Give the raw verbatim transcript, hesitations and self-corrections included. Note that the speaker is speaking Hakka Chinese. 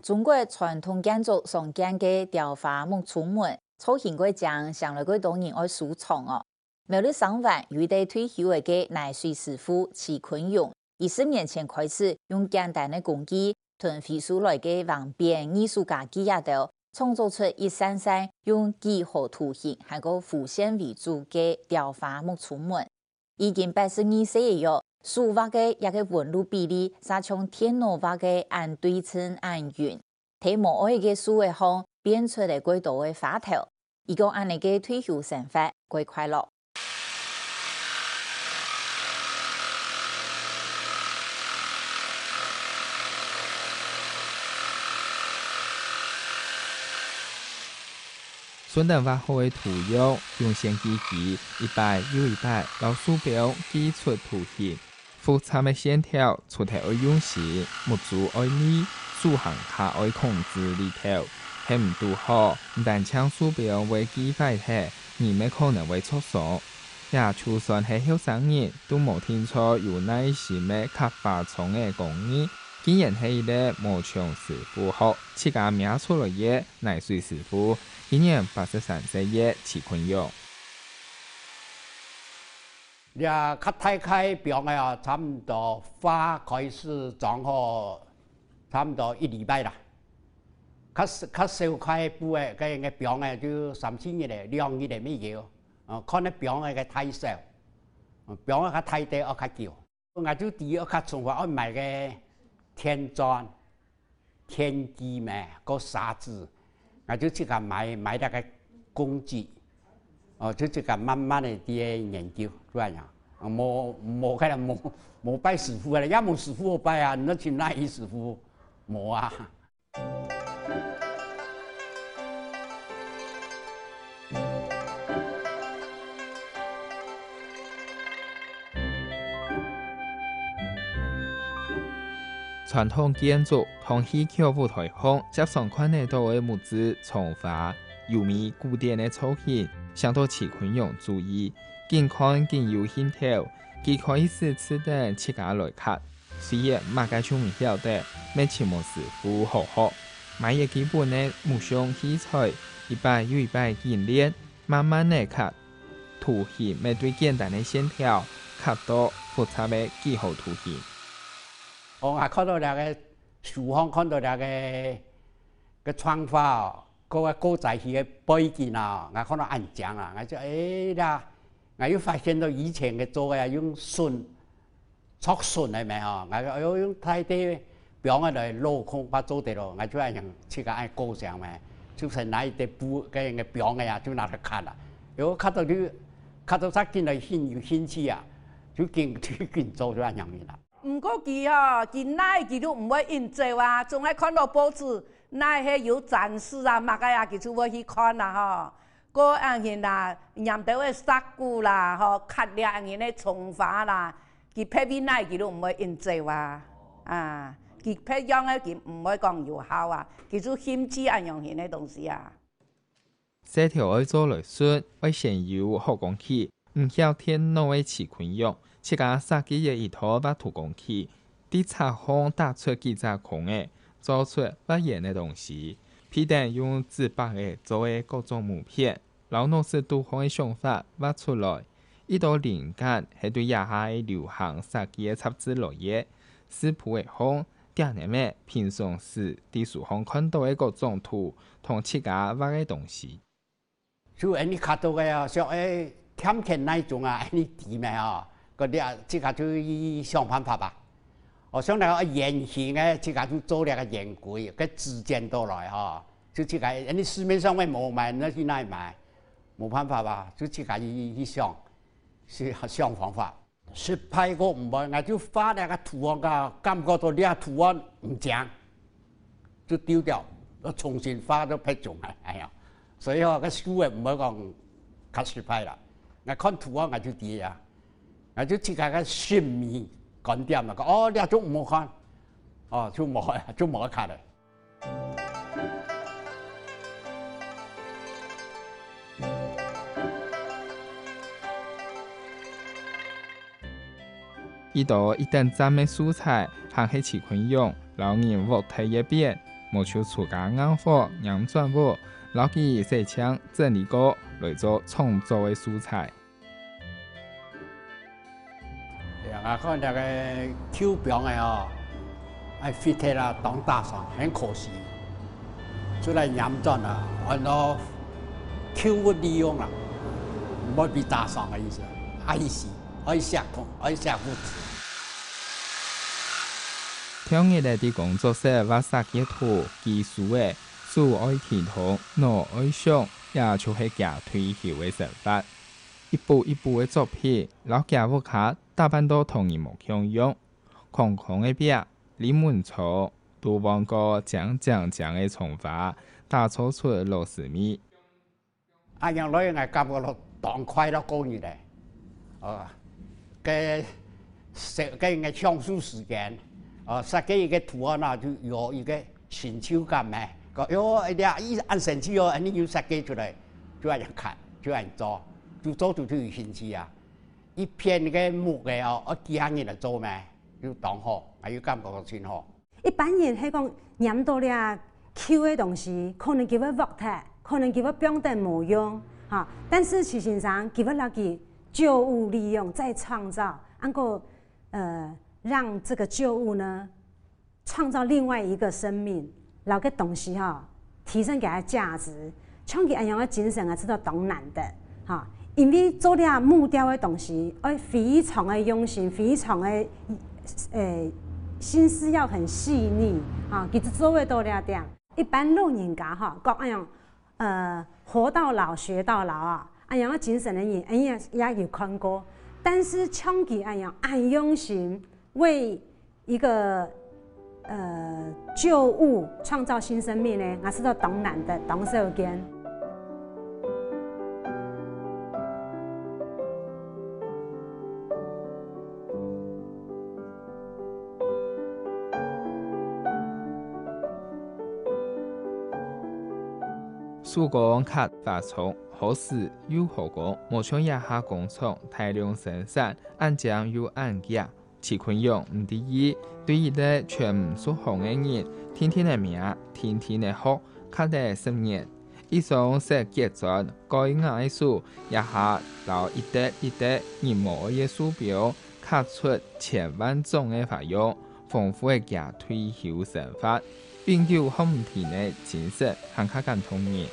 中國傳統建築常見个雕花木窗門，造型蓋靚，想來蓋多人愛收藏哦。苗栗三灣有一個退休个泥水師傅徐坤勇，二十年前開始用簡單个工具，同回收來个橫邊、藝術家鋸仔刀，創作出一扇扇用幾何圖形還過弧線為主个雕花木窗門。已經八十二歲个喲，手畫个這個紋路比例，煞像電腦畫个恁對稱恁勻。在無愛个樹仔項，變出了蓋多个花頭。佢講恁呢个退休生活蓋快樂。 順等挖好个圖樣，用線鋸機一擺又一擺摎樹枋鋸出圖形。複雜个線條除忒愛用心，目珠愛利，手還較愛控制力頭。係毋堵好，毋單淨樹枋會鋸壞忒，人乜可能會著傷。這就算係後生人，都無聽著有耐心个刻花窗个工藝。既然係一個無從師傅學，自家摸出來个泥水師傅，今年八十三歲个徐坤勇。這較大塊个枋仔哦，差毋多花開始裝好，差毋多一禮拜啦。較小，較小塊布个，該，該枋仔就三四日咧，兩日咧乜有。哦，看該枋仔个大小，哦，枋仔較大隻，愛較久。𠊎就知愛較充分，愛買个電鑽、電鋸咩，个砂紙，𠊎就自家買，買這個工具，哦，就自家慢慢个在研究，就恁樣。無，無个啦，無，無拜師傅个啦，也無師傅好拜啊，你去哪位師傅？無啊。 傳統建築同戲曲舞台項輒常看得到个木質窗花，優美古典个造型，唌到徐坤勇注意，緊看緊有興頭，佢開始試等自家來刻。 雖然麼个就毋曉得，乜尋無師傅好學，買一基本个木匠器材，一擺又一擺緊練，慢慢仔刻。圖形乜對簡單个線條，刻到複雜个幾何圖形。哦，𠊎看到這個書項，看到這個，个窗花哦， 該個古早戲个背景啊，𠊎看到恁靚啊，𠊎就，哎呀，𠊎又發現到以前个做个啊，用榫，鑿榫个咩吼，𠊎就，哎喲，用大地枋仔來鏤空，把做得咯，𠊎就恁樣自家愛過想咩，就先拿一塊布，該个枋仔啊，就拿來刻啦。哎喲，刻到就，刻到煞緊來興，有興趣啊，就緊，就緊做，就恁樣啦。 毋過佢吼，佢哪佢都毋會應走啊，總係看到報紙，哪係有展示啊，麼个啊，佢就會去看啦吼。過恁樣啦，拈兜个石牯啦，吼，刻了恁樣个窗花啦，佢別位哪佢都毋會應走啊。啊，佢別樣个佢毋會講有效啊，佢就興趣恁樣形个東西啊。 細條愛做來順，愛先有好工具，毋曉電腦个徐坤勇，自家設計了一套畫圖工具，在尺項打出幾隻空仔，做出畫圓个東西，譬等用紙箔仔做个各種模片，摎腦屎肚項个想法畫出來。 一兜靈感係對這下个流行設計个雜誌來个，食譜仔項，店員仔平常時在書項看到个各種圖，同自家畫个東西。就恁呢刻到个啊，想，哎，甜甜哪種啊，恁呢甜个啊，該這自家就去想辦法吧。哦，像該个圓形个，自家就做這個圓規，个紙剪刀來吼，就自家，恁呢市面上乜無賣，你去哪買？無辦法吧，就自家去，去想。 係想方法。失敗過毋會，𠊎就畫這個圖案，感，感覺到這圖案毋靚，就丟掉，又重新畫到別種个，哎呀，所以吼，該收个毋會講較失敗啦。𠊎看圖案，𠊎就知啊，𠊎就自家个審美觀點啊，講，哦，這種毋好看，哦，就無，就無愛看了。 一兜一等站个素材，還係徐坤勇摎人屋頭一片，無就自家硬火黏磚屋，摎佢洗淨整理過，來做創作个素材。哎呀，𠊎看這个舊枋个哦，愛fit忒啦，當打爽，很可惜。出來黏磚啊，安到舊物利用啦，毋會被打爽个意思，愛惜，愛惜土，愛惜屋子。 頭日仔在工作室畫設計圖，技術仔，手愛停動，腦愛想，也就係佢退休个生活。一步一步个作品，摎厥屋下打扮到同人無共樣。空空个壁，臨門窗，都望過靚靚靚个窗花，打造出老式味。 恁樣來𠊎感覺到當快樂過日咧。哦，該設，該个享受時間，哦，設計一個圖案啊，就有一個成就感咩。講，喲，哎呀，佢恁神奇哦，恁樣有設計出來，就恁樣看，就恁樣做，就做出就有興趣啊。一片个木个哦，愛幾下人來做咩，就當好，𠊎有感覺到真好。 一般人係講黏到這舊个東西，可能佢會㧒忒，可能佢會放等無用，哈。但是徐先生佢會摎佢舊物利用，再創造，還過，呃，讓這個舊物呢，創造另外一個生命，摎該東西哈，提升佢个價值。 像佢恁樣个精神啊，實在當難得，哈。因為做這木雕个東西，愛非常个用心，非常个，呃，心思要很細膩，哈，佢就做會到這點。一般老人家哈，講恁樣，呃，活到老學到老啊，恁樣个精神个人，𠊎也，也有看過。但是像佢恁樣，恁用心，為 一個，呃，舊物創造新生命呢，𠊎試著當難得，當少見。手工刻花窗，好使又好講，無像這下工廠大量生產，恁靚又恁遽。 徐坤勇毋知佢對一個全毋熟行个人，定定仔摸，定定仔學，刻了十年。一雙識結磚蓋牙个手，這下摎一垤一垤人無愛个手錶，刻出千萬種个花樣，豐富了佢退休生活，永久䟘毋停个精神，還較感動人。